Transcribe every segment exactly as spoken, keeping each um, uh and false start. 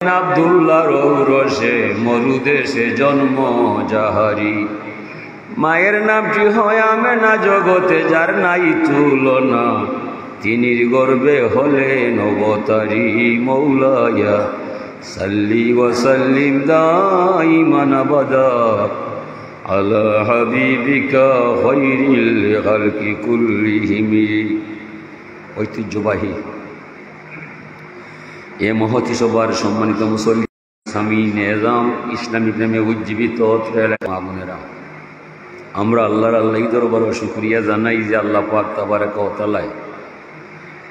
আব্দুল্লাহর ঔরসে মরু দেশে জন্ম যাহারি। মায়ের নামটি হয় আমেনা, জগতে যার নাই তুলনা, তিনির গর্ভে হলেন অবতারী। মৌলায়া সাল্লি ওয়া সাল্লিম দাইমান আবাদা আলা হাবিবিকা খায়রিল খালকি কুল্লিহিম। ঐতিহ্যবাহী এ মহতী সভার সম্মানিত মুসল্লি, সামিন এজাম, ইসলামী প্রেমে উজ্জীবিত অত্র এলাকার মা বোনেরা, আমরা আল্লাহর আল্লাহি দরবারো শুকরিয়া জানাই যে আল্লাহ পাক তাবারাকা ওয়া তাআলায়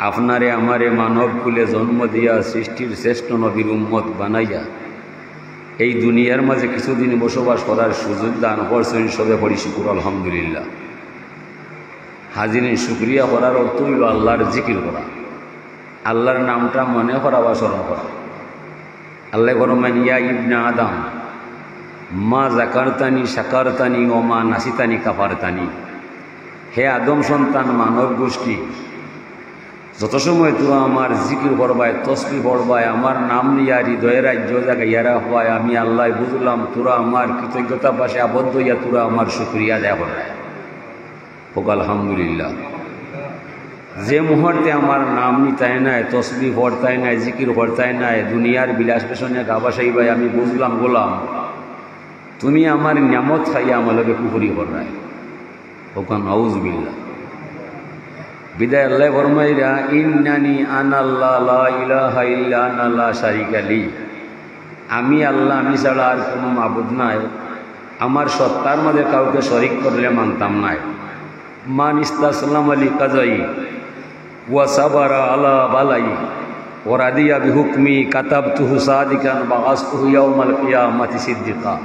আপনারে আমারে মানব কুলে জন্ম দিয়া সৃষ্টির শ্রেষ্ঠ নবীর উম্মত বানাইয়া এই দুনিয়ার মাঝে কিছুদিন বসবাস করার সুযোগ দান করছেন। সবে পড়ি শুকুর আলহামদুলিল্লাহ। হাজিরিন, শুকরিয়া করার অর্থ অইলো আল্লাহর জিকির করা, আল্লাহর নামটা মনে করা বা স্মরণ করা। আল্লাহ ফরমাইন, "ইয়া ইবনা আদম, মা যাকারতানি শাকারতানি ওয়া মা নাসিতানি কাফারতানি।" হে আদম সন্তান, মানব গোষ্ঠী, যত সময় তোরা আমার জিকির করবায়, তসবিহ পড়বায়, আমার নাম নিয়া হৃদয়ে রাজ্য জাগাইয়া রাখবায়, আমি আল্লাহ বুঝলাম তোরা আমার কৃতজ্ঞতা পাশে আবদ্ধ হইয়া তোরা আমার শুকরিয়া আদায় করবায়। হোক আলহামদুলিল্লাহ। যে মুহূর্তে আমার নাম নিতায় নায়, তসবিহ পড়তায় নায়, জিকির করতায় নায়, দুনিয়ার বিলাস ব্যসনে গা ভাসাইবায়, আমি বুঝলাম গোলাম, তুমি আমার নিয়ামত খাইয়া আমার লগে কুফরি কররায়। হোক নাউজুবিল্লাহ। বিদায় আল্লাহ ফরমাইরা, "ইন্নানি আনাল্লাহ লা ইলাহা ইল্লা আনা লা শারিকা লি।" আমি আল্লাহ, আমি ছাড়া আর কোনো মাবুদ নাই, আমার সত্তার মাঝে কাউকে শরিক করলে মানতাম নায়। মান ইস্তাসলামা লি কাজাই ওয়া সাবারা আলা বালাই ওয়া রাদিয়া বিহুকমি কাতাবতুহু সাদিকান বাআসতুহু ইয়াউমাল কিয়ামাতি সিদ্দিকা।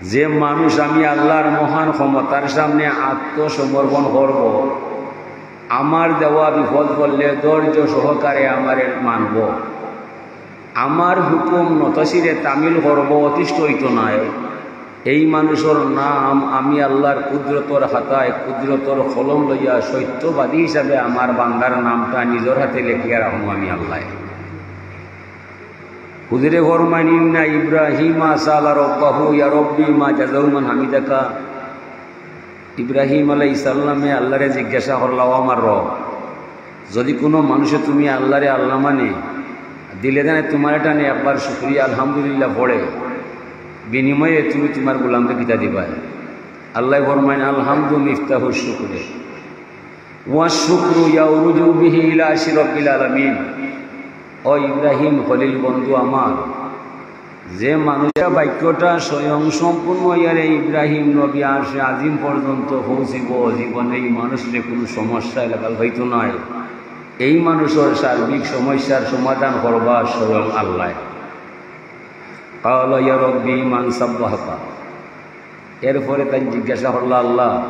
যে মানুষ আমি আল্লাহর মহান ক্ষমতার সামনে আত্মসমর্পণ করব, আমার দেওয়া বিপদ পড়লে ধৈর্য সহকারে আমারে মানব, আমার হুকুম নতশিরে তামিল করব, অতিষ্ঠ হইত নায়, এই মানুষর নাম আমি আল্লাহর কুদরতর খাতায় কুদরতর কলম লইয়া সত্যবাদী হিসাবে আমার বান্দার নামটা নিজর হাতে লেখিয়া রাখমু আমি আল্লাহ। হুজুরে ফরমাইন, "ইন্না ইব্রাহিমা সাআলা রাব্বাহু, ইয়া রাব্বি মা জাযাউ মান হামিদাকা।" ইব্রাহিম আলাইহিস সালামে আল্লাহরে জিজ্ঞাসা করলা, "ও আমার রব, যদি কোনো মানুষে তুমি আল্লাহরে আল্লাহ মানে, দিলে জানে তোমারে টানে একবার শুকরিয়া আলহামদুলিল্লাহ পড়ে, বিনিময়ে তুমি তোমার গোলামরে কিতা দিবায়?" আল্লাহ ফরমাইন, "আলহামদু মিফতাহুশ শুকরে।" ওয়া শুকরু ইয়াউরুজু বিহি ইলা আরশি রাব্বিল আলামিন। ও ইব্রাহিম খলিল বন্ধু আমার, যে মানুষের বাক্যটা স্বয়ং সম্পূর্ণ ইয়ারে ইব্রাহিম নবী আরশে আজিম পর্যন্ত পৌঁছিব, জীবনে এই মানুষরে কোনো সমস্যা এলাকাল হইতো নয়। এই মানুষের সার্বিক সমস্যার সমাধান করবা স্বয়ং আল্লাহ। ক্বালা ইয়া রাব্বি মান সাব্বাহাকা। এরপরে তাই জিজ্ঞাসা করলা, "আল্লাহ,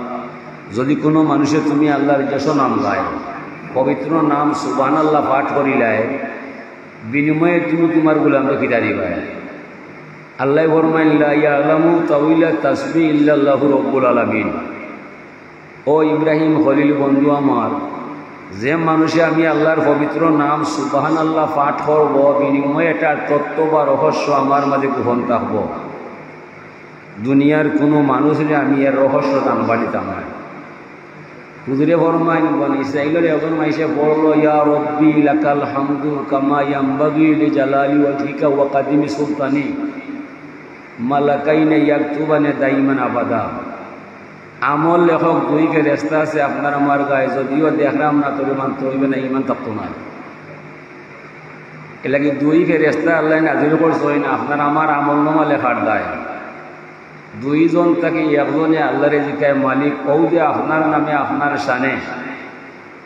যদি কোনো মানুষে তুমি আল্লাহর যশ নাম গায়, পবিত্র নাম সুবহানাল্লাহ পাঠ করিলায়, বিনিময়ে তুমি তোমার গোলামরে কিতা দিবায়?" আল্লাহ ফরমাইন, "লা ইয়ালামু তাউইলা তাসবিহ ইল্লাল্লাহু রাব্বুল আলামিন।" ও ইব্রাহিম খলিল বন্ধু আমার, যে মানুষে আমি আল্লাহর পবিত্র নাম সুবহানাল্লাহ পাঠ করব, বিনিময়ে এটার তত্ত্ব বা রহস্য আমার মাঝে গোপন থাকব। দুনিয়ার কোনো মানুষরে আমি এর রহস্য জানবা দিতাম না। হুজুরে ফরমাইন, বনি ইসরাইলর একজন মাইনষে পড়লো, "ইয়া রব্বি লাকাল হামদু কামা ইয়ামবাগি লিজালালি ওয়াজহিকা ওয়া কাদিমি সুলতানি, মালাকাইনে ইয়াকতুবানে দাইমান আবাদা।" আমল লেখক দুই ফেরেশতা আছে আপনার আমার গায়ে, যদিও দেখলাম না, তবে মানতে হইবে না, ইমান থাকতো না। এর লাগি দুই ফেরেশতা আল্লাহ নাজিল করছইন আপনার আমার আমল নামা লেখার দায়। দুইজন থাকি একজনে আল্লাহরে জিকায়, "মালিক, ও যে আপনার নামে আপনার শানে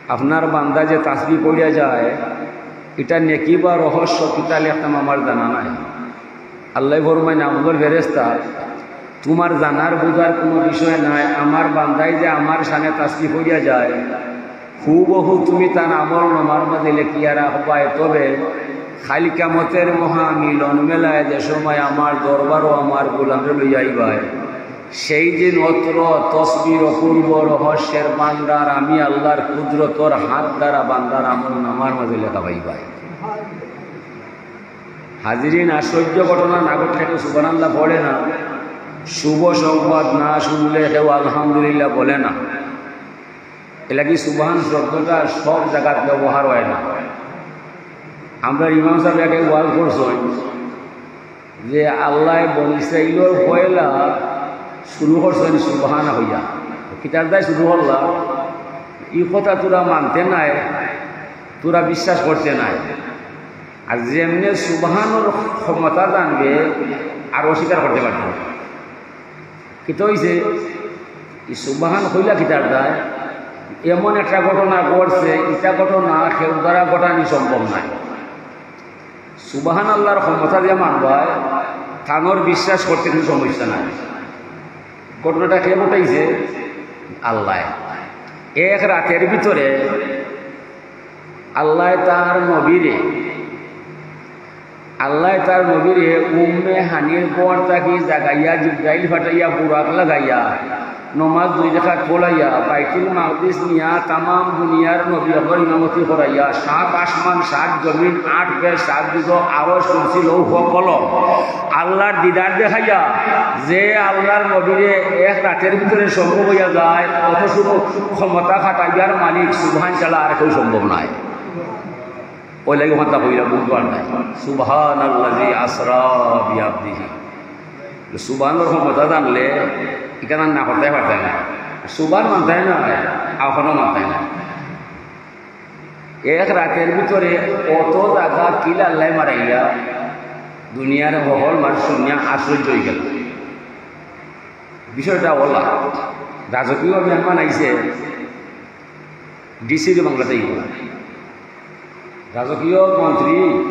আপনার বান্দা যে তাসবিহ পড়িয়া যায়, এটা নেকি বা রহস্য কিতা লেখতাম আমার জানা নাই।" আল্লাহ ফরমাইন, "আমলর ফেরেশতা, তোমার জানার বুঝার কোনো বিষয় নাই, আমার বান্দায় যে আমার শানে তাসবিহ পড়িয়া যায়, হুবহু তুমি তার আমল নামার মাঝে লেখিয়া রাখবায়, তবে কাইল কিয়ামতের মহামিলন মেলায় যে সময় আমার দরবারো আমার গোলামরে লইয়া আইবায়, সেই দিন অত্র তসবির অপূর্ব রহস্যের ভান্ডার আমি আল্লাহর কুদরতর হাত দ্বারা বান্দার আমল নামার মাঝে লেখা পাইবায়।" হাজিরিন, আশ্চর্য ঘটনা না ঘটলে কেউ সুবহানাল্লাহ পড়ে না, শুভ সংবাদ না শুনলে কেউ আলহামদুলিল্লাহ বলে না। এর লাগি সুবহান শব্দটা সব জাগাত ব্যবহার হয় না। আমরা ইমাম সাহেব আগে ওয়াজ করছইন যে আল্লাহ বনি ইসরাইলর পয়লা শুরু করছইন সুবহান হইয়া। কিতার দায় শুরু করলা? ই কথা তোরা মানতে নায়, তোরা বিশ্বাস করতে নায়। আর যেমনে সুবহানর ক্ষমতা জানবে, আর অস্বীকার করতে পারবে না। কিতা হইছে? ই সুবহান কইলা কিতার দায়? এমন একটা ঘটনা ঘটছে, ইটা ঘটনা কেউ দ্বারা ঘটানি সম্ভব নয়। সুবহানাল্লাহর ক্ষমতা দিয়া মানবায়, তানর বিশ্বাস করতে কোনো সমস্যা নাই। ঘটনাটা কে ঘটাইছে? আল্লাহ। এক রাতের ভিতরে আল্লাহ তার নবীরে, আল্লাহ তার নবীরে উম্মে হানির ঘর থাকি জাগাইয়া, জিব্রাইল ফাটাইয়া, বুরাক লাগাইয়া, নমাজ দুই রাকাত পড়াইয়া, বাইতুল মাকদিস নিয়া তামাম দুনিয়ার নবী অকলর ইমামতি করাইয়া, সাত আসমান, সাত জমিন, আট বেদ, সাত যুগ, আরশ, কুরসি, লৌহ, কলম, আল্লাহর দিদার দেখাইয়া, যে আল্লাহর নবীরে এক রাতের ভিতরে সম্ভব হইয়া যায়, অত শুভ ক্ষমতা খাটাইবার মালিক সুবহান ছাড়া আর কেউ সম্ভব নয়। ওই লাগি ওখানটা কইরা বুঝবার নাই। সুবহানাল্লাযী আসরা বিআবদিহি। সুবহানর ক্ষমতা জানলে ইখান না করতে পারতে না। সুবহান মানতে না, এখনো মানতে না। এক রাতের ভিতরে অত জাগা কিলা আল্লাহ মারাইলা, দুনিয়ার হকল মানুষ শুনিয়া আশ্চর্য হয়ে গেল। বিষয়টা ওলা, রাজকীয় মেহমান আইছে, ডিসির বাংলাতে আইব। রাজকীয় মন্ত্রী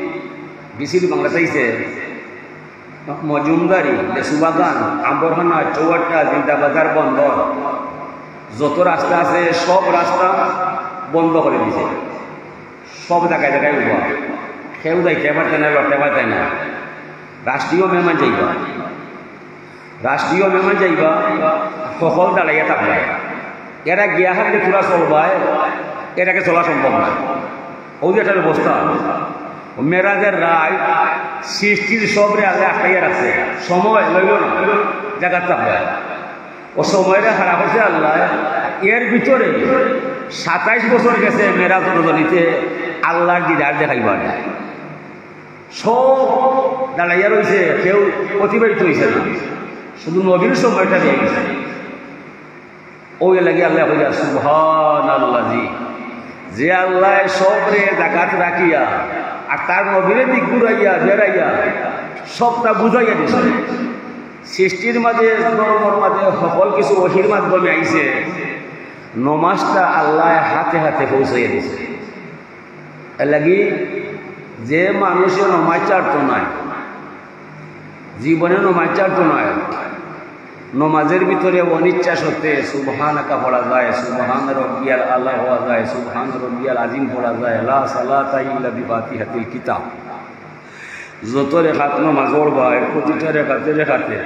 ডিসির বাংলাতে আইছে, মজুমদারি, লেসুবাগান, আম্বরখানা, চৌহাট্টা, জিন্দাবাজার বন্দর, যত রাস্তা আছে সব রাস্তা বন্ধ করে দিছে। সব জায়গায় জায়গায় উবা, কেউ যাইতে পারতে না, লড়তে পারতে না। রাষ্ট্রীয় মেহমান যাইবা, রাষ্ট্রীয় মেহমান যাইবা, হকল দাঁড়াইয়া থাকবা। এরা গিয়া হাতে তোরা চলবায়, এরাকে চলা সম্ভব না। ওই যে একটা অবস্থা, মেরাজের রায় সৃষ্টির সবরে আগে আটকাইয়া রাখছে, সময় লইল না, জাগাত থাকবায়। ও সময়টা খারাপ হয়েছে আল্লাহ। এর ভিতরে সাতাইশ বছর গেছে মেরাজ রজনীতে, আল্লাহর দিদার দেখাইবার নাই। সব দাঁড়াইয়া রইছে, কেউ অতিবাহিত হইছে না, শুধু নবীর সময়টা দিয়ে গেছে। ওই লাগি আল্লাহ কইয়া সুবহানাল্লাযী, যে আল্লাহ সবরে জাগাত রাখিয়া আর তার নবীরে দিক ঘুরাইয়া বেড়াইয়া সবটা বুঝাইয়া দিছে। সৃষ্টির মাঝে, ধর্মর মাঝে হকল কিছু ওহির মাধ্যমে আইছে, নমাজটা আল্লাহ হাতে হাতে পৌঁছাইয়া দিছে। এর লাগি যে মানুষে নমাজ ছাড়তো নায়, জীবনে নমাজ ছাড়তো নায়, নমাজের ভিতরে অনিচ্ছা সত্ত্বে সুবহানাকা পড়া যায়, সুবহান রব্বিয়াল আলা পড়া যায়, সুবহান রব্বিয়াল আজিম পড়া যায়, লা সালাতা ইল্লা বিফাতিহাতিল কিতাব। যত রেখাত নমাজ পড়বায়, প্রতিটা রেখাতে রেখাতে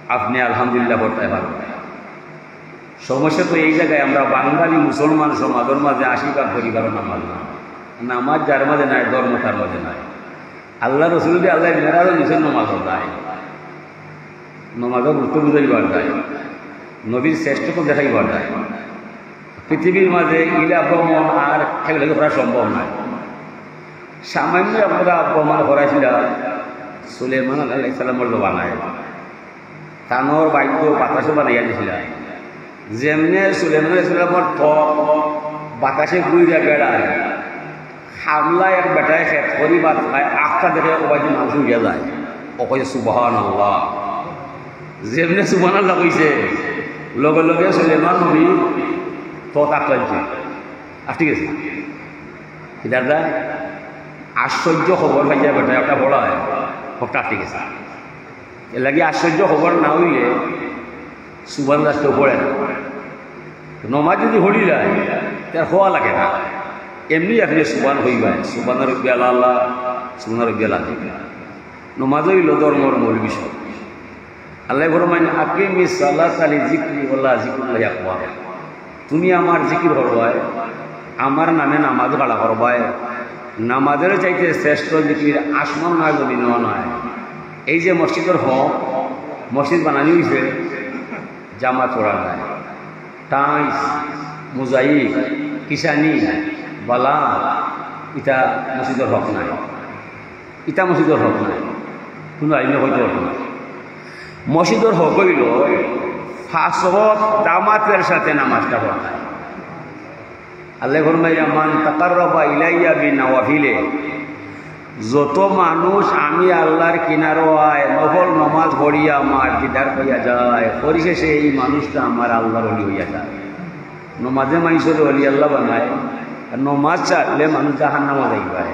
আপনি আলহামদুলিল্লাহ পড়তে পারবেন। সমস্যা তো এই জায়গায়, আমরা বাঙালি মুসলমান সমাজের মাঝে আশি ভাগ পরিবারও নামাজ না। নামাজ যার মাঝে নাই, ধর্ম তার মাঝে নাই। আল্লাহ রসুল যে আল্লাহ মেরাজ নিছেন নমাজ যায়, নমাজের গুরুত্ব বুঝাইবার যায়, নবীর শ্রেষ্ঠত্ব দেখাইবার যায়। পৃথিবীর মাঝে ইলা ভ্রমণ আর কেউ লাগে করা সম্ভব নয়। সামান্য আমরা ভ্রমণ করাইছিলাম সুলেমান আলাইহিস সালামর জমানায়। তানর বাক্য বাতাসে বানাইয়া দিছিলা। যেমনে সুলেমান আলাইহিস সালামর ত্বক বাতাসে ঘুরিয়া বেড়ায়, হামলা এক বেটায় খেত করি ভাত খায়, আখতা দেখে ওবায়দি মানুষ উড়িয়া যায়। ও কয়, "সুবহানাল্লাহ।" যেমনে সুবহানাল্লাহ কইছে, লগে লগে সুলেমান নবী ত্বক আটকাইছে, আটকি গেছে। কি দাদা, আশ্চর্য খবর পাইয়া বেটায় একটা পড়ায়, ত্বকটা আটকি গেছে। এর লাগি আশ্চর্য খবর না হইলে সুবহানাল্লাহ কেউ পড়ে না। নমাজ যদি পড়ি যায়, তার হওয়া লাগে না। এমনি আপনি সুবহান হইবেন, সুবহান রব্বিয়াল আলা, সুবহান রব্বিয়াল আযীম। নমাজ হইল ধর্মর মূল বিষয়। আল্লাহ ফরমাইন, "আকিমিস সালাতা লিযিকরি ওয়া লাযিকরুল্লাহি আকবার।" তুমি আমার জিকির করবায়, আমার নামে নামাজ খাড়া করবায়, নামাজের চাইতে শ্রেষ্ঠ জিকির আসমান নয়, জমিনও নয়। এই যে মসজিদর হক, মসজিদ বানানি অইছে, জামাত পড়া নাই, টাইলস, মোজাইক, কিসানি, বালা, ইটা মসজিদর হক নাই, ইটা মসজিদর হক নাই, কুনু আইনে কইতো পারতো না। মসজিদর হক অইলো পাঁচ ওয়াক্ত জামাতের সাথে নামাজটা পড়া। আল্লায় ফরমাইরা, "মান তাকাররাবা ইলাইয়া বিনাওয়াফিলে", যত মানুষ আমি আল্লাহর কিনারো আয়, নফল নমাজ পড়িয়া আমার দিদার পাইয়া যায়, পরিশেষে এই মানুষটা আমার আল্লাহর ওলি হইয়া যায়। নমাজে মানুষরে ওলি আল্লাহ বানায়, আর নমাজ ছাড়লে মানুষ জাহান্নামো যাইবায়।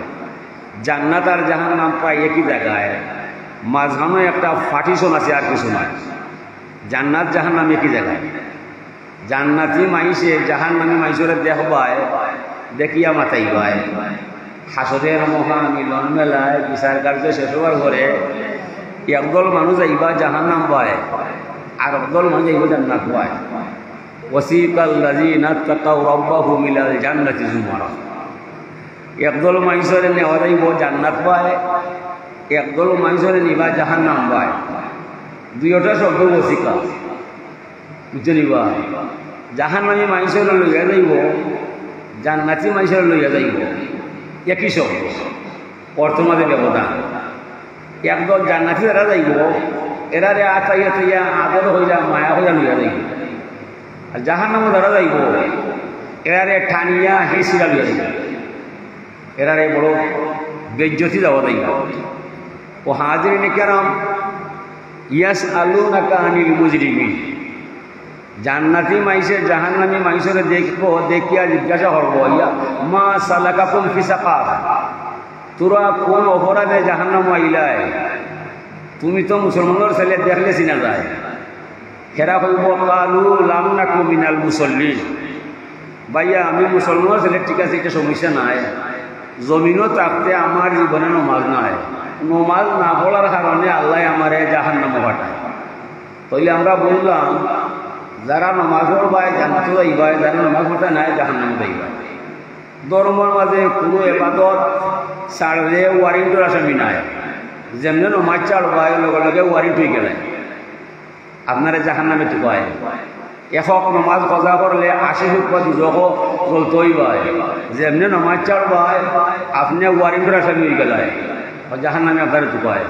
জান্নাত আর জাহান্নাম প্রায় একই জাগায়, মাঝখানো একটা পার্টিশন আছে, আর কিছু নাই। জান্নাত জাহান্নাম একই জাগায়। জান্নাতি মাইনষে জাহান্নামি মাইনষরে দেখবায়, দেখিয়া মাতাইবায়। হাশরের মহা মিলন মেলায় বিচার কার্য শেষ হওয়ার পরে একদল মানুষ যাইবা জাহান্নাম বায়, আর একদল মানুষ যাইবা জান্নাত বায়। ওয়াসিকাল্লাযীনা তাকাউ রাব্বাহুম ইলাল জান্নাতি যুমারা। একদল মাইনষরে নেওয়া যাইবো জান্নাত বায়, একদল মাইনষরে নিবা জাহান্নাম বায়। দুইটা শব্দ ওয়াসিকা। বুঝছো নি বা? জাহান্নামি মাইনষরে লইয়া যাইবো, জান্নাতি মাইনষরে লইয়া যাইবো, একই শব্দ, অর্থ মাঝে ব্যবধান। একদল জান্নাতি যারা যাইবো, এরারে আতাইয়া তাইয়া আদর হইয়া মায়া হইয়া লইয়া যাইবো। আর জাহান্নামো যারা যাইবো, এরারে টানিয়া হিসিরা লইয়া যাইবো। এরারে বড় বেইজ্জতি দেওয়া যাইবো। ও হাজিরিনে কেরাম, ইয়াসআলুনাকা আনিল মুজরিমিন। জান্নাতি মাইনষে জাহান্নামি মাইনষরে দেখবো, দেখিয়া জিজ্ঞাসা করবো, ইয়া, "মা সালাকাকুম ফি সাকার?" তোরা কোন অপরাধে জাহান্নামো আইলায়? তুমি তো মুসলমানর ছেলে, দেখলে চিনা যায়। হেরা কইবো, "কালু লাম নাকু মিনাল মুসল্লিন।" ভাইয়া, আমি মুসলমানর ছেলে, ঠিক আছে, ইটা সমস্যা নাই। জমিনো থাকতে আমার জীবনে নমাজ নাই। নমাজ না পড়ার কারণে আল্লায় আমারে জাহান্নামো পাঠায়। তাইলে আমরা বুঝলাম, যারা নমাজ পড়বায় জান্নাতো যাইবায়, যারা নমাজ পড়তে নাই জাহান্নামো যাইবায়। ধর্মর মাঝে কুনু এবাদত ছাড়লে ওয়ারেন্টর আসামি নাই। যেমনে নমাজ ছাড়বায়, লগে লগে ওয়ারেন্ট হই গেলে আপনারে জাহান্নামে তুকায়। একক নমাজ কাজা করলে আশি ফুট বা দুজখো জ্বলতে হইবায়। যেমনে নমাজ ছাড়বায়, আপনে ওয়ারেন্টর আসামি হই গেলায়, জাহান্নামে আপনারে তুকায়।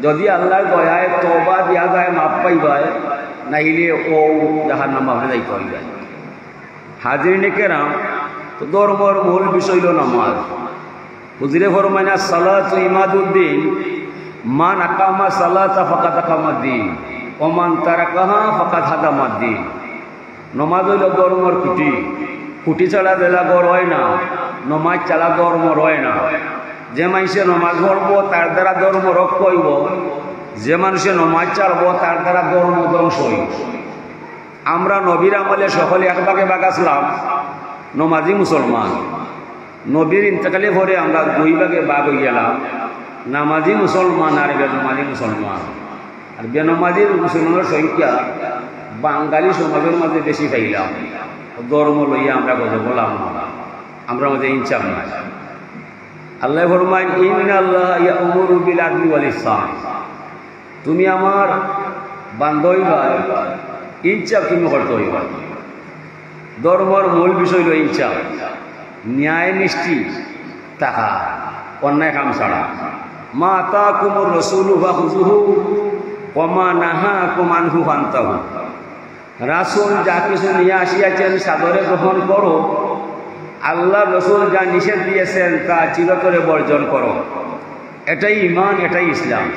যদি আল্লাহর দয়ায় তওবা দিয়া যায়, মাফ পাইবায়, নাইলে ও জাহান্নামো আপনে যাইতে হইবায়। হাজিরিনে কেরাম, তো ধর্মর মূল বিষয় হইল নামাজ। হুজুরে ফরমাইন, "আসসালাতু ইমাদুদ্দিন, মান আকামা সালাতা ফাকাদ আকামাদ্দিন, ওয়া মান তারাকাহা ফাকাদ হাদামাদ্দিন।" নমাজ হইল ধর্মর খুঁটি। খুঁটি ছাড়া যেলা ঘর হয় না, নমাজ ছাড়া ধর্ম রয় না। যে মাইনষে নমাজ পড়বো, তার দ্বারা ধর্ম রক্ষা হইব। যে মানুষে নমাজ ছাড়বো, তার দ্বারা ধর্ম ধ্বংস হইব। আমরা নবীর আমলে সকলে এক ভাগে ভাগ আছলাম, নমাজি মুসলমান। নবীর ইন্তেকালে পরে আমরা দুই ভাগে ভাগ হই গেলাম, নামাজি মুসলমান আর বেনমাজি মুসলমান। আর বেনমাজি মুসলমানর সংখ্যা বাঙালি সমাজর মাঝে বেশি পাইলাম। ধর্ম লইয়া আমরা গজব হলাম না, আমরা মাঝে ইনসাফ নাই। আল্লায় ফরমাইন, "ইন্নাল্লাহা ইয়া'মুরু বিল আদলি ওয়াল ইহসান।" তুমি আমার বান্দা অইবায়, ইনসাফ তুমি করতে অইবা। ধর্মর মূল বিষয় হইল ইনসাফ, ন্যায় নিষ্ঠি থাকা, অন্যায় কাম ছাড়া। "মা আতাকুমুর রাসূলু ফাখুযুহু ওয়া মা নাহাকুম আনহু ফান্তাহু।" রাসূল যা কিছু নিয়ে আসিয়াছেন, সাদরে গ্রহণ করো। আল্লাহর রসুল যা নিষেধ দিয়েছেন, তা চিরতরে বর্জন করো। এটাই ঈমান, এটাই ইসলাম।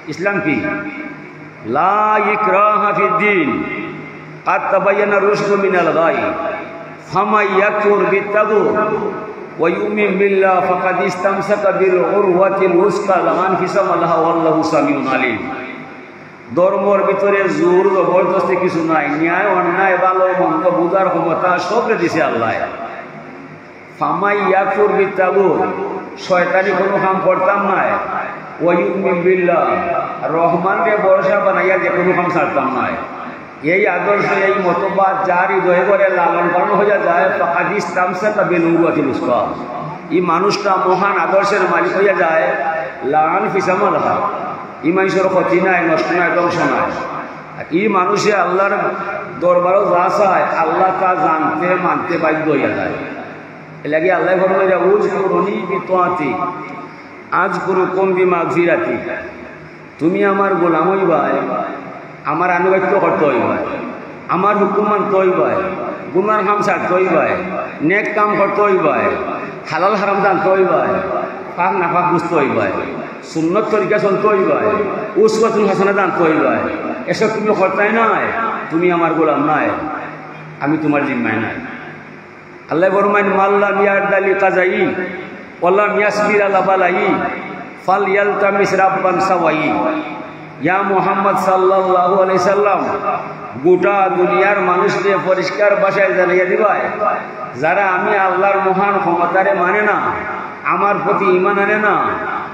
ইসলাম কি? লা ইকরাহা ফিদ্দিন, কাদ তাবায়্যানার রুশদু মিনাল গাই, ফামান ইয়াকফুর বিত্তাগুত ওয়া ইউমিন বিল্লাহ ফাকাদ ইস্তামসাকা বিল উরওয়াতিল উসকা লা ইনফিসামা লাহা ওয়াল্লাহু সামিউন আলিম। ধর্মর ভিতরে জোর জবরদস্তি কিছু নাই, ন্যায় অন্যায়, ভালো মন্দ বুঝার ক্ষমতা সবরে দিছে আল্লাহ। ফামান ইয়াকফুর বিত্তাগুত, শয়তানি কোনো কাম করতাম নায়। ওয়া ইউমিন বিল্লাহ, রহমানরে ভরসা বানাইয়া যে কোনো কাম ছাড়তাম নায়। এই আদর্শ, এই মতবাদ যার হৃদয়ে করে লালন পালন হইয়া যায়, ফাকাদ ইস্তামসাকা বিল উরওয়াতিল উসকা, ই মানুষটা মহান আদর্শের মালিক অইয়া যায়, লা আনফিসা মালহা। ই মানুষর ক্ষতি নাই, নষ্ট নাই, ধ্বংস নাই। আর ই মানুষে আল্লাহর দরবারো যা চায়, আল্লাহ তা জানতে মানতে বাধ্য অইয়া যায়। এর লাগি আল্লাহ ফরমাইরা, "উযকুরুনি বিতাআতি, আযকুরুকুম বিমাগফিরাতি।" তুমি আমার গোলাম অইবায়, আমার আনুগত্য করতে অইবায়, আমার হুকুম মানতে অইবায়, গুনার কাম ছাড়তে অইবায়, নেক কাম করতে অইবায়, হালাল হারাম জানতে অইবায়, পাক নাপাক বুঝতে অইবায়, সুন্নত তরিকা চলতে অইবায়, উসওয়াতুল হাসানা জানতে অইবায়। এসব তুমি করতায় নায়, তুমি আমার গোলাম নায়, আমি তুমার জিম্মায় নায়। আল্লাহ ফরমাইন, "মাল্লাম ইয়ারদা লিকাজাই, ওয়ালাম ইয়াসবির আলা বালাই, ফালইয়ালতামিস রাব্বান সাওয়াই।" ইয়া মুহাম্মদ সাল্লাল্লাহু আলাইহি সাল্লাম, গোটা দুনিয়ার মানুষরে পরিষ্কার ভাষায় জানাইয়া দিবায়, যারা আমি আল্লাহর মহান ক্ষমতারে মানে না, আমার প্রতি ঈমান আনে না,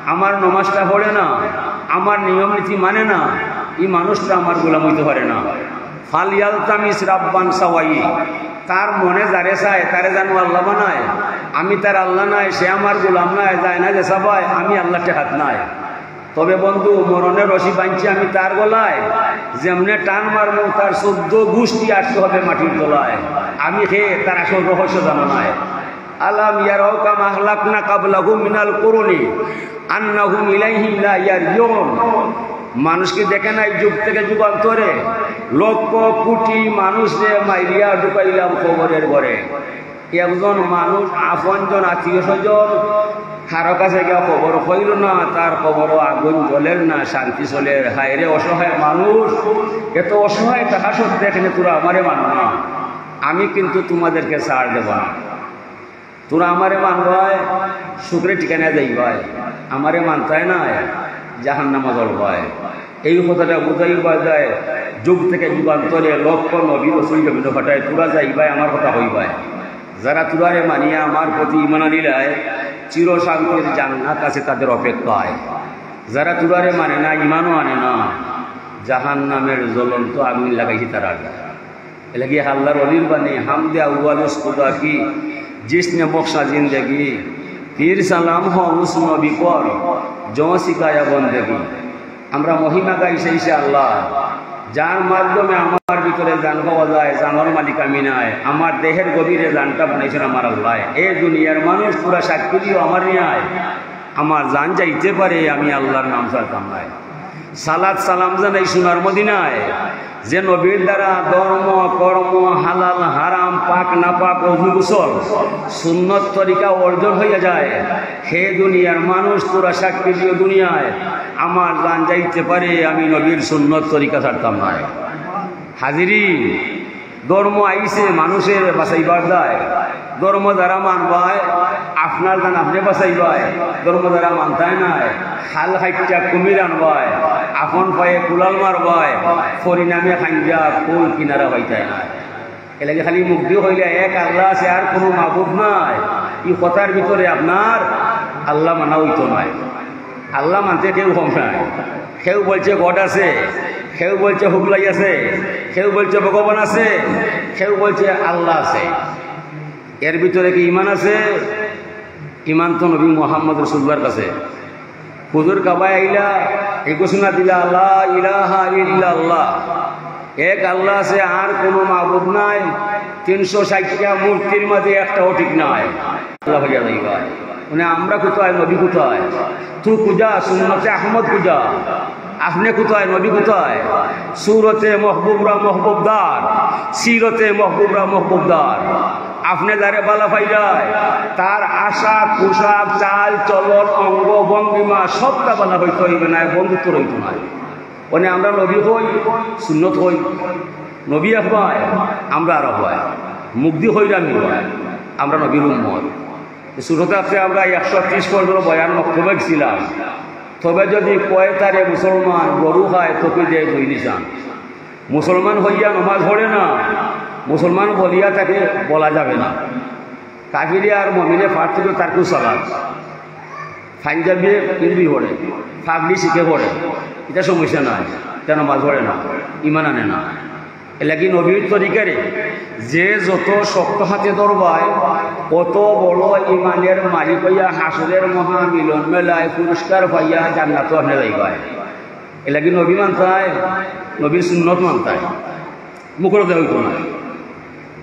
আমার নমাজটা পড়ে না, আমার নিয়ম নীতি মানে না, ই মানুষটা আমার গোলাম অইতে পারে না। ফালইয়ালতামিস রাব্বান সাওয়াই, তার মনে যারে চায়, তারে জানো আল্লাহ বানায়। আমি তার আল্লাহ নায়, সে আমার গোলাম নায়, যায় না যে সবাই, আমি আল্লাহ ঠেকাত নায়। তবে বন্ধু, মরণের রশি বানছি আমি তার গলায়, যেমনে টান মারমু, তার চোদ্দ গুষ্টি আসতে হবে মাটির তলায়। আমি কে, তার আসল রহস্য জানা নাই। আলাম ইয়ারাও কাম আহলাকনা কাবলাহুম মিনাল কুরুনি আন্নাহুম ইলাইহিম লা ইয়ারজিউন। মানুষ কি দেখে নাই যুগ থেকে যুগান্তরে লক্ষ কোটি মানুষরে মাইরিয়া ঢুকাইলাম কবরের ঘরে? একজন মানুষ, আপনজন, আত্মীয় স্বজন, কারো কাছে গিয়া খবর কইল না, তার কবরও আগুন জ্বলের না, শান্তি চলের। হায় রে অসহায় মানুষ, এত অসহায় থাকা সত্ত্বে এখানে তোরা আমারে মানো না, আমি কিন্তু তোমাদেরকে ছাড় দেব না। তোরা আমারে মানবায়, সুখের ঠিকানায় যাইবায়, আমারে মানতায় নায়, জাহান্নামো জ্বলবায়। এই কথাটা বুঝাইবার যায়, যুগ থেকে যুগান্তরে লক্ষ নবী রসুল জমিনো পাঠায়, তোরা যাইবায়, আমার কথা কইবায়। যারা তোরারে মানিয়া আমার প্রতি ঈমান আনিলায়, চির শান্তির জান্নাত আছে তাদের অপেক্ষায়। যারা তোরারে মানে না, ঈমানও আনে না, জাহান্নামের জ্বলন্ত আগুন লাগাইছে তারার। এর লাগি আল্লাহর ওলির বাণী, হামদে আউয়াল উস খুদা কি, জিসনে বখশা জিন্দেগি, ফির সালাম হো উস নবী পর, জো সিখায়া বন্দেগি। আমরা মহিমা গাই সেই সে আল্লাহ, যার মাধ্যমে আমার ভিতরে জান পাওয়া যায়। জানর মালিক আমি নায়, আমার দেহের গভীরে জানটা বানাইছেন আমার আল্লাহ। এ দুনিয়ার মানুষ, তোরা সাক্ষী দিও আমার ন্যায়, আমার জান যাইতে পারে, আমি আল্লাহর নাম ছাড়তাম নায়। সালাত সালাম জানাই সোনার মদিনায়, যে নবীর দ্বারা ধর্ম, কর্ম, হালাল, হারাম, পাক, নাপাক, অজু, গোসল, সুন্নত তরিকা অর্জন হইয়া যায়। হে দুনিয়ার মানুষ, তোরা সাক্ষী দিও দুনিয়ায়, আমার জান যাইতে পারে, আমি নবীর সুন্নত তরিকা ছাড়তাম নায়। হাজিরি, ধর্ম আইছে মানুষের বাঁচাইবার দায়। ধর্ম যারা মানবায়, আপনার জান আপনে বাঁচাইবায়। ধর্ম যারা মানতায় নায়, খাল কাইট্টা কুমির আনবায়, আপন পায়ে কুলাল মারবায়, পরিণামে খাইঞ্জা কুল কিনারা পাইতায় নায়। এর লাগি খালি মুখদি কইলে এক আল্লাহ আছে, আর কোনো মাবুদ নাই, ই কথার ভিতরে আপনার আল্লাহ মানা অইতো নায়। আল্লাহ মানতে কেউ কম নাই। কেউ বলছে গড আছে, কেউ বলছে হুগলাই আছে, কেউ বলছে ভগবান আছে, কেউ বলছে আল্লাহ আছে। এর ভিতরে কি ঈমান আছে? ঈমান তো নবী মুহাম্মদ রাসূলুল্লাহর কাছে। হুজুর কাবায় আইলা, এই ঘোষণা দিলা, "লা ইলাহা ইল্লাল্লাহ।" এক আল্লাহ আছে, আর কোনো মাবুদ নাই। তিনশো ষাটটা মূর্তির মাঝে একটাও ঠিক নাই। আল্লাহ হইয়া যাইবা। মানে, আমরা কোথায়, নবী কোথায়? তু কুজা, সুন্নতে আহমদ কুজা? আপনে কোথায়, নবী কোথায়? সুরতে মহবুবরা মহবুবদার, সিরতে মহবুবরা মহবুবদার। আপনে যারে বালা পাইলায়, তার আশা, পোশাক, চাল, চলন, অঙ্গ, ভঙ্গিমা সবটা বালা হইতে হইবে না, বন্ধুত্ব রইতো না। মানে, আমরা নবী হই, সুন্নত হই, নবী এক ভাই, আমরা আরো ভাই, মুগ্ধি হইলাম ভাই, আমরা নবীর উম্মত। ছোট থাকতে আমরা একশো ত্রিশ পর্যন্ত বয়ান মক্তবে গেছিলাম। তবে যদি কয় তারে মুসলমান, গরু খায়, তোকে দেয় দুই নিশান। মুসলমান হইয়া নমাজ পড়ে না, মুসলমান বলিয়া তাকে বলা যাবে না। কাফিরে আর মমিনে পার্থক্য তার কোন সালাদ। পাঞ্জাবি হিন্দু পড়ে, পাগড়ি শিখে পড়ে, এটা সমস্যা নাই, এটা নমাজ পড়ে না, ইমান আনে না। এরলাগি নবীর তরিকারে যে যত শক্ত হাতে ধরবায়, অত বড় ইমানের মালিক অইয়া হাশরের মহামিলন মেলায় পুরস্কার পাইয়া জান্নাতো আপনে যাইবায়। এরলাগি নবী মানতায়, নবীর সুন্নত মানতায়, মুখরোধে অইতো না।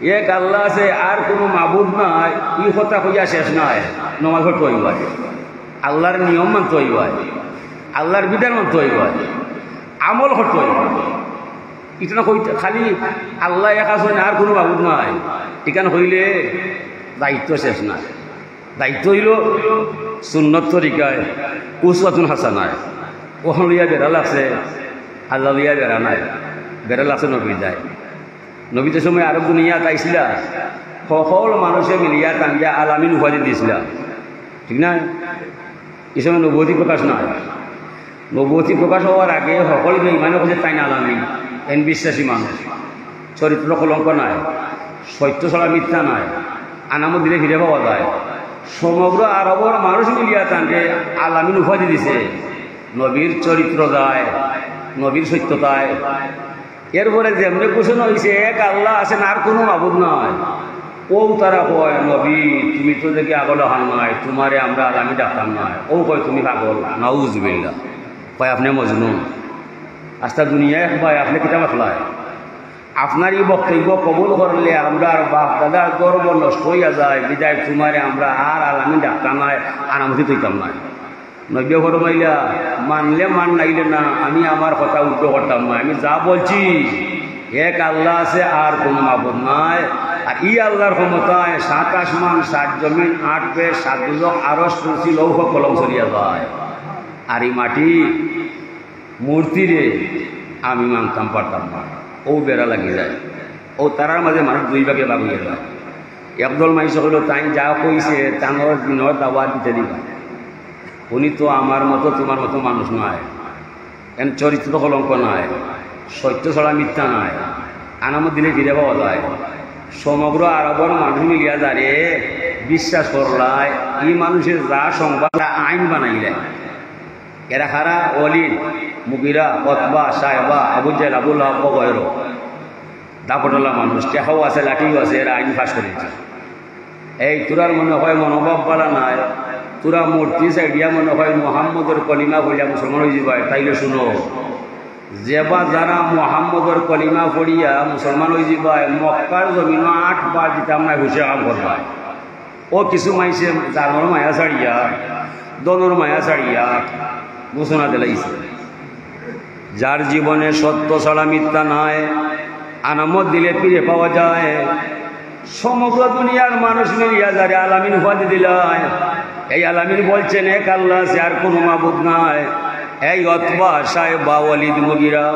এক আল্লাহ আছে, আর কুনু মাবুদ নাই, ই কথা কইয়া শেষ নাই। নমাজ পড়তো অইবায়, আল্লাহর নিয়ম মানতো অইবায়, আল্লাহর বিধান মানতো অইবায়, আমল করতো অইবায়। ইটা না কইতে খালি আল্লাহ এক আছইন, আর কুনু মাবুদ নাই, ইখান কইলে দায়িত্ব শেষ নাই। দায়িত্ব অইলো সুন্নত তরিকায়, উসওয়াতুন হাসানায়। অখান লইয়া বেড়া লাগছে, আল্লাহ লইয়া বেড়া নাই, বেড়া লাগছে নবীর দায়। নবী যে সময় আরব দুনিয়াত আইছিলা, হকল মানুষে মিলিয়া তানরে আল আমিন উপাধি দিছিলা, ঠিক না? ই সময় নবুয়তি প্রকাশ নাই। নবুয়তি প্রকাশ অওয়ার আগে হকল বেইমানে কইছে তাইন আল আমিন, এন বিশ্বাসী মানুষ, চরিত্র কলঙ্ক নাই, সত্য ছাড়া মিথ্যা নাই, আনামত দিলে ফিরে পাওয়া যায়। সমগ্র আরবর মানুষ মিলিয়া তানরে আল আমিন উপাধি দিছে। নবীর চরিত্র দায়, নবীর সত্যতায়। এরপরে যেমনে ঘোষণা অইছে, এক আল্লাহ আছেন, আর কুনু মাবুদ নাই, অউ তারা কয়, "নবী, তুমি তো দেখি আগলা হান নাই, তুমারে আমরা আল আমিন ডাকতাম নায়।" অউ কয়, "তুমি পাগল।" নাউজুবিল্লাহ। কয়, "আপনে মজনুন।" আস্তা দুনিয়ায় কয়, "আপনে কিতা মাতলায়?" আপনার ই বক্তব্য কবুল করলে আমরার বাপ দাদার গর্ব নষ্ট অইয়া যায়, বিদায় তুমারে আমরা আর আল আমিন ডাকতাম নায়, আনামতি দিতাম নায়। নবীয়ে ফরমাইলা, "মানলে মান, নাইলে না, আমি আমার কথা উল্টো করতাম না। আমি যা বলছি, এক আল্লাহ আছে, আর কুনু মাবুদ নাই। আর ই আল্লাহর ক্ষমতায় সাত আসমান, সাত জমিন, আট বেহেশত, সাত দুজখ, আরশ, কুরসি, লৌহ, কলম চলিয়া যায়। আর ই মাটি মূর্তিরে আমি মানতাম পারতাম না।" অউ বেড়া লাগি যায়। অউ তারার মাঝে মানুষ দুই ভাগে ভাগ অইয়া যায়। একদল মানষে কইলো, "তাইন যা কইছে, তানর দিনর দাওয়াত দিতে দিবা। উনি তো আমার মতো, তুমার মতো মানুষ নায়, এন চরিত্র কলঙ্ক নাই, সত্য ছাড়া মিথ্যা নাই, আনামত দিলে ফিরে পাওয়া যায়।" সমগ্র আরবর মানুষ মিলিয়া যারে বিশ্বাস করলায়, ই মানুষে যা সংবাদ আইন বানাইলায়। এরা কারা? ওয়ালিদ, মুগিরা, উতবা, শায়বা, আবু জেহেল, আবু লাহাব, ওয়া গায়রুহুম। দাপটআলা মানুষ, টেকাও আছে, লাঠিও আছে, এরা আইন পাস করি দিছে। এই তোরার মনে হয় মনোভাব ভালা নাই, তোরা মূর্তি ছাড়িয়া মনে হয় মুহাম্মদর কলিমা পড়িয়া মুসলমান অইযিবায়, তাইলে হুনো, যেবা যারা মুহাম্মদর কলিমা পড়িয়া মুসলমান অইযিবায়, মক্কার জমিনো আট বার দিতাম নায়, হুশে কাম করবায়। অউ কিছু মানষে জানর মায়া ছাড়িয়া, ধনর মায়া ছাড়িয়া ঘোষণা দিলাইছে, "যার জীবনে সত্য ছাড়া মিথ্যা নাই, আনামত দিলে ফিরে পাওয়া যায়।" সমগ্র দুনিয়ার মানুষ মিলিয়া যারে আল আমিন উপাধি দিলায়, এই আল আমিন বলছেন, "এক আল্লাহ আছে, আর কুনু মাবুদ নাই।" এই উতবা, শায়বা, ওয়ালিদ, মুগিরা,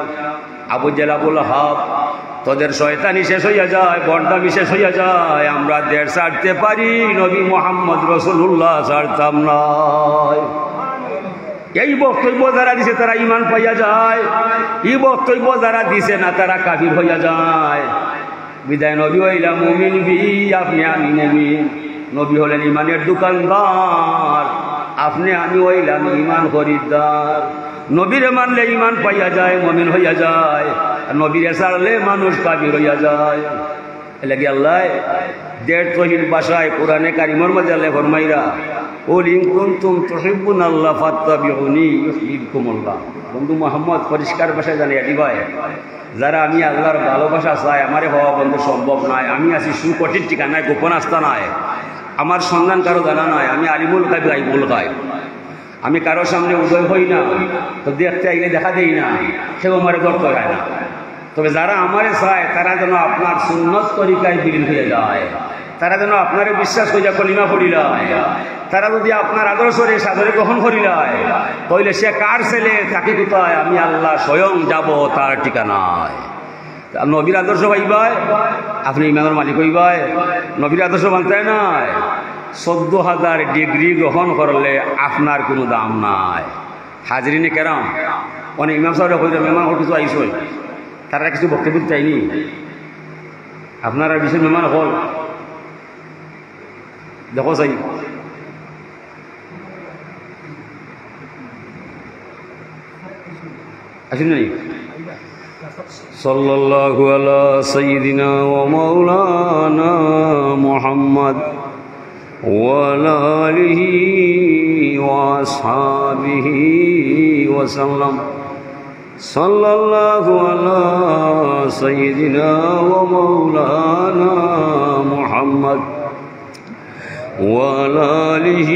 আবু জেহেল, আবু লাহাব, তোদের শয়তানি শেষ অইয়া যায়, ভণ্ডামি শেষ অইয়া যায়। আমরা দেশ ছাড়তে পারি, নবী মুহাম্মদ রাসূলুল্লাহ ছাড়তাম নায়। এই বক্তব্য যারা দিছে, তারা ঈমান পাইয়া যায়। ই বক্তব্য যারা দিছে না, তারা কাফির অইয়া যায়। বিদায় নবী অইলা মুমিন বি, আপনে আমি মুমিন। নবী হলেন ঈমানের দোকানদার, আপনে আমি অইলাম ঈমান খরিদ্দার। নবীরে মানলে ঈমান পাইয়া যায়, মুমিন অইয়া যায়, আর নবীরে ছাড়লে মানুষ কাফির অইয়া যায়। এরলাগি আল্লায় দেড় তহিন ভাষায় কোরআনে কারিমর মাঝে আল্লায় ফরমাইরা, "কুল ইন কুনতুম তুহিব্বুনাল্লাহ ফাত্তাবিউনি ইউহিব্বুকুমুল্লাহ।" বন্ধু মুহাম্মদ, পরিষ্কার ভাষায় জানাইয়া দিবায়, যারা আমি আল্লাহর ভালোবাসা চায়, আমারে পাওয়া বন্ধু সম্ভব নায়। আমি আছি সুকঠিন ঠিকানায়, গোপন আস্তানায়। আমার সন্ধান কারো জানা নাই। আমি আলিমুল গায়ব, গায়বুল গায়ব। আমি কারো সামনে উদয় হই না, তো দেখতে আইলে দেখা দেই না, কেউ আমারে ধরতে চায় না। তবে যারা আমারে চায়, তারা যেন আপনার সুন্নত তরিকায় বিলীন হইয়া যায়, তারা যেন আপনারে বিশ্বাস করিয়া কলিমা পড়িলায়, তারা যদি আপনার আদর্শরে সাদরে গ্রহণ করিলায়, তাইলে সে কার ছেলে, থাকি কোথায়, আমি আল্লাহ স্বয়ং যাব তার ঠিকানায়। আর নবীর আদর্শ পাইবায়, আপনে ঈমানর মালিক অইবায়। নবীর আদর্শ মানতায় নায়, চৌদ্দ হাজার ডিগ্রি গ্রহণ করলে আপনার কুনু দাম নাই। হাজিরিনে কেরাম, অনেক ইমাম সাহেবরে কইরা, মেহমান অকল কিছু আইছইন, তারা কিছু বক্তব্য দিতা নি? আপনারা বিশেষ মেহমান অকল, দেখো চাই, আইছইন নি? صلى الله على سيدنا ومولانا محمد وعلى آله وأصحابه وسلم. صلى الله على سيدنا ومولانا محمد وعلى آله।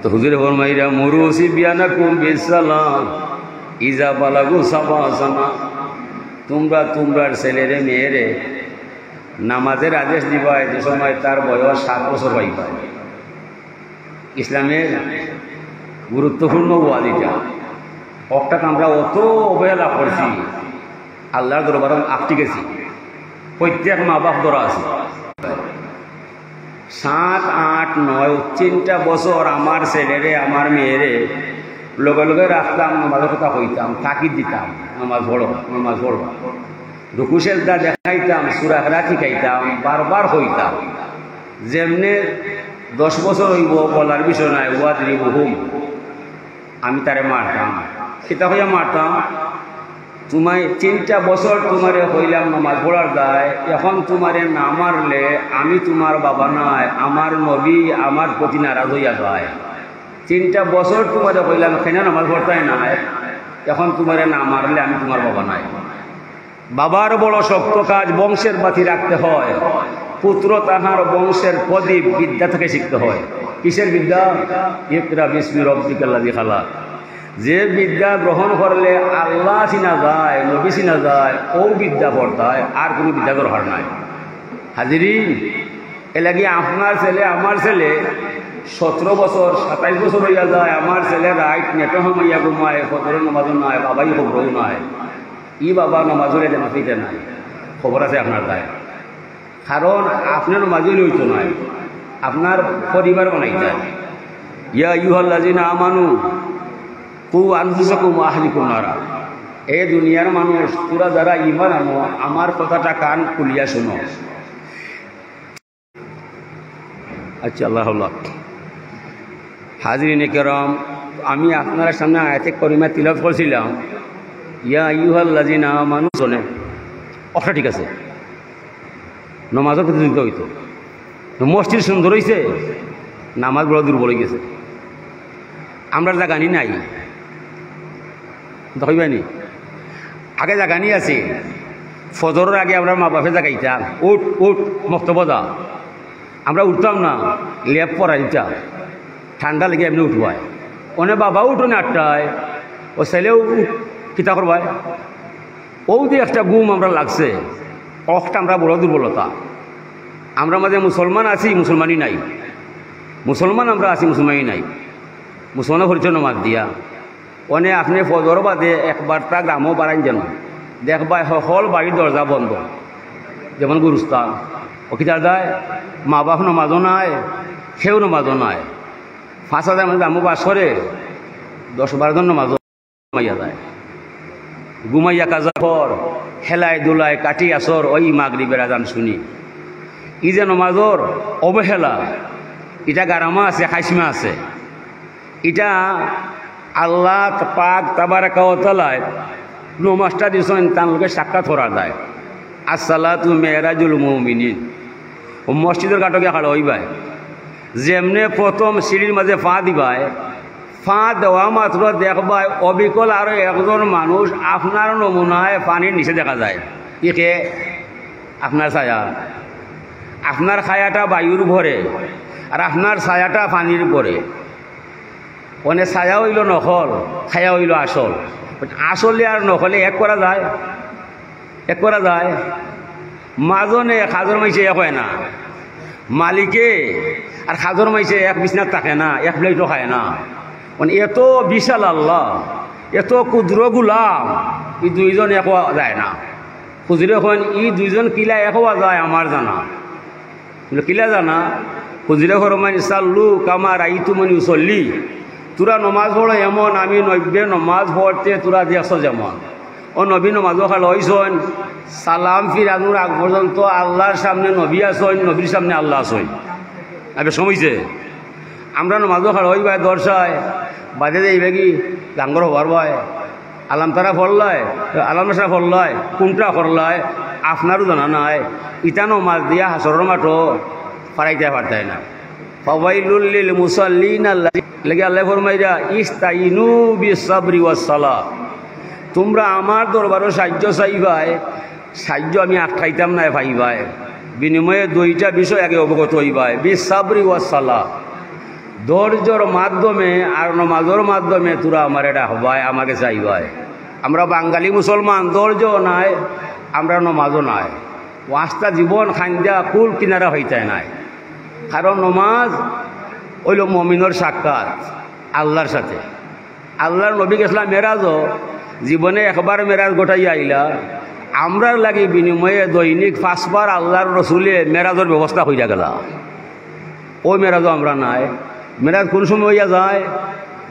তো হুজুরে ফরমাইরা, "مروا صبيانكم بالصلاة إذا بلغوا سبع سنة।" তুমরা তুমরার ছেলেরে মেয়েরে নামাজের আদেশ দিবায় যে সময় তার বয়স সাত বছর অইবায়। ইসলামের গুরুত্বপূর্ণ ওয়াজ ইটা। অর্থাৎ আমরা অত অবহেলা করছি, আল্লাহর দরবারো আটকি গেছি। প্রত্যেক মা বাপ ধরা আছে। সাত, আট, নয়, তিনটা বছর আমার ছেলেরে, আমার মেয়েরে লগে লগে রাখতাম, নামাজের কথা কইতাম, তাকিদ দিতাম, "নামাজ পড়ো, নামাজ পড়ো।" রুকু সেজদা দেখাইতাম, সূরা কেরাত শিখাইতাম, বারবার কইতাম। যেমনে দশ বছর অইবো, বলার বিষয় নাই, "ওয়াদরিবুহুম", আমি তারে মারতাম। কিতা কইয়া মারতাম? "তুমায় তিনটা বছর তুমারে কইলাম নামাজ পড়ার দায়, এখন তুমারে না মারলে আমি তুমার বাবা নায়, আমার নবী আমার প্রতি নারাজ অইয়া যায়। তিনটা বছর তুমারে কইলাম কেনে নামাজ পড়তায় নায়, এখন তুমারে না মারলে আমি তুমার বাবা নায়।" বাবার বড় শক্ত কাজ, বংশের বাতি রাখতে হয়। পুত্র তাহার বংশের প্রদীপ, বিদ্যা থেকে শিখতে হয়। কিসের বিদ্যা? ইকরা বিসমি রব্বিকাল্লাযী খালাক। যে বিদ্যা গ্রহণ করলে আল্লাহ চিনা যায়, নবী চিনা যায়, ও বিদ্যা পড়তায়, আর কোনো বিদ্যা দরকার নাই। হাজিরিন, এর লাগি আপনার ছেলে, আমার ছেলে সতেরো বছর, সাতাইশ বছর অইয়া যায়, আমার ছেলে রাইত নেটো হামাইয়া ঘুমায়, ফজরের নামাজও নাই, বাবাই খবরও নাই। ই বাবা নামাজর এ জামাত অইতে নাই, খবর আছে আপনার দায়। কারণ আপনে নামাজি অইলে অইতো নায়, আপনার পরিবার বানাইতা। ইয়া আইয়ুহাল্লাযীনা আমানু কু আনফুসাকুম ওয়া আহলিকুম নারা। এ দুনিয়ার মানুষ, তোরা যারা ঈমান আনো, আমার কথাটা কান খুলিয়া শুনো। আচ্ছা, আল্লাহ আল্লাহ। হাজিরিনে কেরাম, আমি আপনার সামনে আয়াতে করিমা তিলাওয়াত করছিলাম, ইয়া আইয়ুহাল্লাযীনা আমানু, শুনে, অটা ঠিক আছে, নমাজর প্রতিযোগিতা অইতো। তো মসজিদ সুন্দর অইছে, নামাজ বড় দুর্বল অই গেছে। আমরার জাগানি নাই, দেখইবানি, আগে জাগানি আছে, ফজরর আগে আমরার মা বাপে জাগাইতা, "উঠ, উঠ, মক্তবো যা।" আমরা উঠতাম না, লেপ পরাইতা, ঠান্ডা লেগে এমনে উঠবায়। অনে বাবা উঠো না আটটায়, ও ছেলেও উঠ-, কিতা করবায়? ও যে একটা ঘুম আমরা লাগছে, অখটা আমরা বড় দুর্বলতা। আমরা মাঝে মুসলমান আছি, মুসলমানি নাই। মুসলমান আমরা আছি, মুসলমানি নাই। মুসলমানর পরিচয় নমাজ দিয়া। অনে আপনে ফজর বাদে একবারতা গ্রামো বারাইন যেন, দেখবায় হকল বাড়ির দরজা বন্ধ, যেমন গুরুস্থান। ও কিতার দায়? মা বাপ নমাজও নাই, কেউ নমাজও নাই। পাঁচ হাজার মানুষ গ্রামো বাস করে, দশ বারো জন নমাজও ঘুমাইয়া যায়। ঘুমাইয়া কাজা কর, খেলায় ধুলায় কাটি আসর, ওই মাগরিবের আজান শুনি। ই যে নমাজর অবহেলা, ইটা গারামা আছে, খাইসমা আছে। ইটা আল্লাহ পাক তাবারাকা ওয়া তাআলায় নমাজটা দিছইন, তান লগে সাক্ষাৎ করা যায়। আসসালাতু মেরাজুল মুমিনিন। ও মসজিদর ঘাটো গিয়া খাড়া অইবায়, যেমনে প্রথম সিঁড়ির মাঝে পা দিবায়, পা দেওয়া মাত্র দেখবায় অবিকল আরো একজন মানুষ আপনার নমুনায় পানির নিচে দেখা যায়। ই কে? আপনার ছায়া। আপনার ছায়াটা বায়ুর উপরে, আর আপনার ছায়াটা পানির উপরে। অনে ছায়া অইলো নকল, ছায়া অইলো আসল। আসলে আর নকলে এক করা যায়? এক করা যায়? মাজনে কাজর মাইনষে এক অয় না, মালিকে আর কাজর মাইনষে এক বিছনাত থাকে না, এক প্লেটও খায় না। মানে এত বিশাল আল্লাহ, এত ক্ষুদ্র গুলাম, ই দুইজন এক অওয়া যায় না। হুজুরে কইন, "ই দুইজন কিলা এক অওয়া যায় আমার জানা।" বলে, "কিলা জানা?" হুজুরে ফরমাইন, "সাল্লু কামা রাইতুমুনি উসল্লি।" তোরা নমাজ পড়ো এমন, আমি নবীয়ে নমাজ পড়তে তোরা দেখছো যেমন। ও নবী নমাজো খাড়া অইছইন, সালাম ফিরানোর আগ পর্যন্ত আল্লাহর সামনে নবী আছইন, নবীর সামনে আল্লাহ আছইন। এবার সময় অইছে, আমরা নমাজো খাড়া অইবায় দর্শায়, বাদে যাইবায় কি? ডাঙ্গর হবার ভাই, আলাম তারা পড়লায়, আলাম নাশরা পড়লায়, কুনটা করলায়, আপনারও জানা নাই। ইতা নমাজ দিয়া হাশরর মাঠো ফারাইতায় পারতায় না। ফাওয়াইলুল লিল মুসাল্লিন আল্লাযী-, লেগে আল্লায় ফরমাইরা, "ইস্তাইনু বিস সাবরি ওয়াস সালাহ।" তুমরা আমার দরবারো সাইয্য চাইবায়, সাইয্য আমি আটকাইতাম নায়, পাইবায়। বিনিময়ে দুইটা বিষয় আগে অবগত অইবায়, বিস সাবরি ওয়াস সালাহ। ধৈর্যর মাধ্যমে আর নমাজর মাধ্যমে তুরা আমারে ডাকবায়, আমারে চাইবায়। আমরা বাঙালি মুসলমান, ধৈর্যও নাই, আমরা নমাজও নাই। ও আস্তা জীবন খান্দা কুল কিনারা হইতায় নাই। কারণ নমাজ অইলো মমিনর সাক্ষাৎ আল্লাহর সাথে। আল্লাহর নবী গেছলা মেরাজও, জীবনে একবার মেরাজ ঘটাইয়া আইলা। আমরার লাগি বিনিময়ে দৈনিক পাঁচবার আল্লাহর রসুলে মেরাজর ব্যবস্থা কইরা গেলা। ওই মেরাজও আমরা নাই। মেরাজ কোন সময় অইয়া যায়?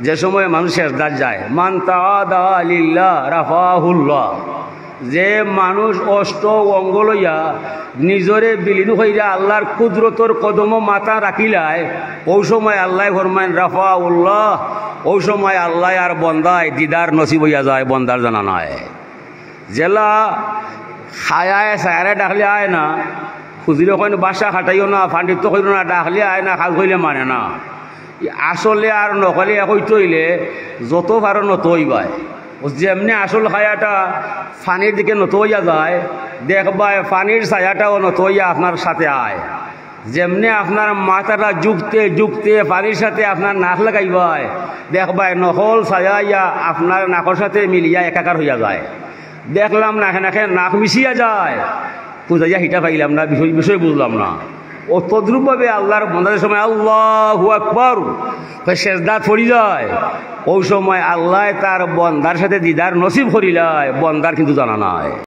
যে সময় মানুষ সেজদাত যায়। মান তাওয়াদা লিল্লাহ রাফাহুল্লাহ। যে মানুষ অষ্ট অঙ্গ লইয়া নিজরে বিলীন কইরা আল্লাহর কুদরতর কদমো মাথা রাখিলায়, ওই সময় আল্লায় ফরমাইন রাফাহুল্লাহ। ওই সময় আল্লায় আর বন্দায় দিদার নসিব অইয়া যায়, বন্দার জানা নাই। যেলা খায়ায় ছায়ারে ডাকলে আয় না, খুজিরে কইন বাসা খাটাইও না, পাণ্ডিত্য কইরো না, ডাকলে আয় না, খাল কইলে মানে না। ই আসলে আর নকলে এক অইতে অইলে যত পারো নত অইবায়। ও যেমনে আসল খায়াটা পানির দিকে নত অইয়া যায়, দেখবায় পানির ছায়াটাও নত অইয়া আপনার সাথে আয়। যেমনে আপনার মাথাটা ঝুঁকতে ঝুঁকতে পানির সাথে আপনার নাক লাগাইবায়, দেখবায় নকল ছায়া ইয়া আপনার নাকর সাথে মিলিয়া একাকার অইয়া যায়। দেখলাম নাকে নাকে নাক মিশিয়া যায়, খুজাইয়া হিটা পাইলাম না, বিষয়, বিষয় বুঝলাম না। ও তদ্রূপভাবে আল্লাহর বন্দাদের সময় আল্লাহু আকবার কই সেজদাত পড়ি যায়, ওই সময় আল্লায় তার বন্দার সাথে দিদার নসিব করিলায়, বন্দার কিন্তু জানা নাই।